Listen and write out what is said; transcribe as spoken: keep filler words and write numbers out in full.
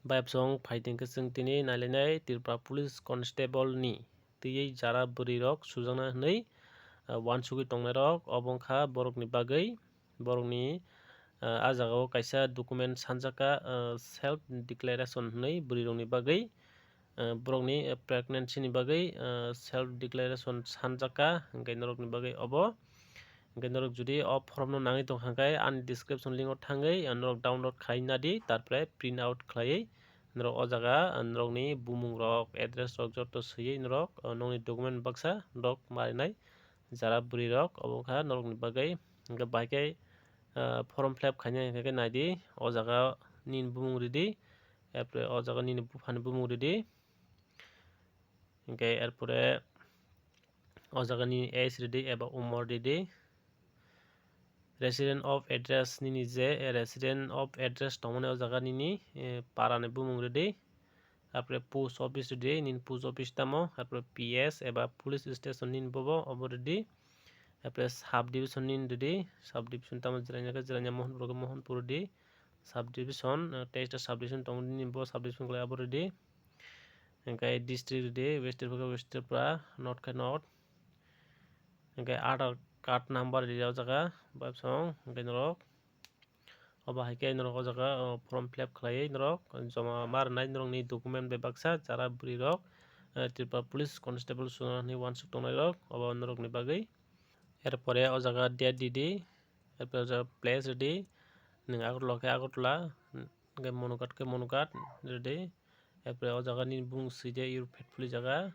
Bayapsong phaiteng khe chwng tini nailainai Tripura Police Constable ni twiwi jara bwrwi rok sujakna hwnwi, ah, uansugwi tongnai rok, obo wngkha borokni bagwi, borokni, ah, ah jagao kaisa document sanjaka, ah, self declaration hwnwi bwrwi rokni bagwi, ah, borokni, ah, pregnancy ni bagwi, ah, self declaration sanjaka, hwnkhe norokni bagwi obo. Hwnkhe norok jodi o form no nangwi tongkha khe ani description link o thangwi norok download khlai nadi, tarpore print out khlaiwi norok o jaga norokni bumung rok, address rok joto swiwi norok, ah, nokni document baksa norok marinai jara bwrwi rok, obo wngkha norokni bagwi. Hwnkhe bahai khe, ah, form fill up khainai hwnkhe naidi, o jaga nini bumung ridi, erpore o jaga nini buphani bumung ridi. Hwnkhe erpore o jaga nini age ridi eba umor ridi. Resident of address nini je, eh, resident of address tongmani o jaga nini, eh, para ni bumung ridi. Apre post office ridi, nini post office tamo, apre P S eba police station nini bobo, obo ridi. Apre sub division nini ridi, sub division tamo Jirania khe Jirania, Mohanpur khe Mohanpur ridi. Sub division, eh, teis ta sub division tongo nini bo sub division khlai abo ridi. Hwnkhe district ridi, West Tripura khe West Tripura, North khe North. Hwnkhe Aadhaar card number ridi o jaga, Bayapsong, hwnkhe norok. Obo hai khe norok o jaga, o, form fill up khlaiwi norok joma ma rwnai norokni document bai baksa jara bwrwi rok, eh, Tripura Police Constable suna hwnwi uansuk tongnai rok, obo norokni bagwi. Erpore o jaga date ridi, erpore o jaga place ridi, nwng Agartala khe Agartala, hwnkhe Monughat khe Monughat ridi. Erpore o jaga nini bumung swi de, your faithfully jaga,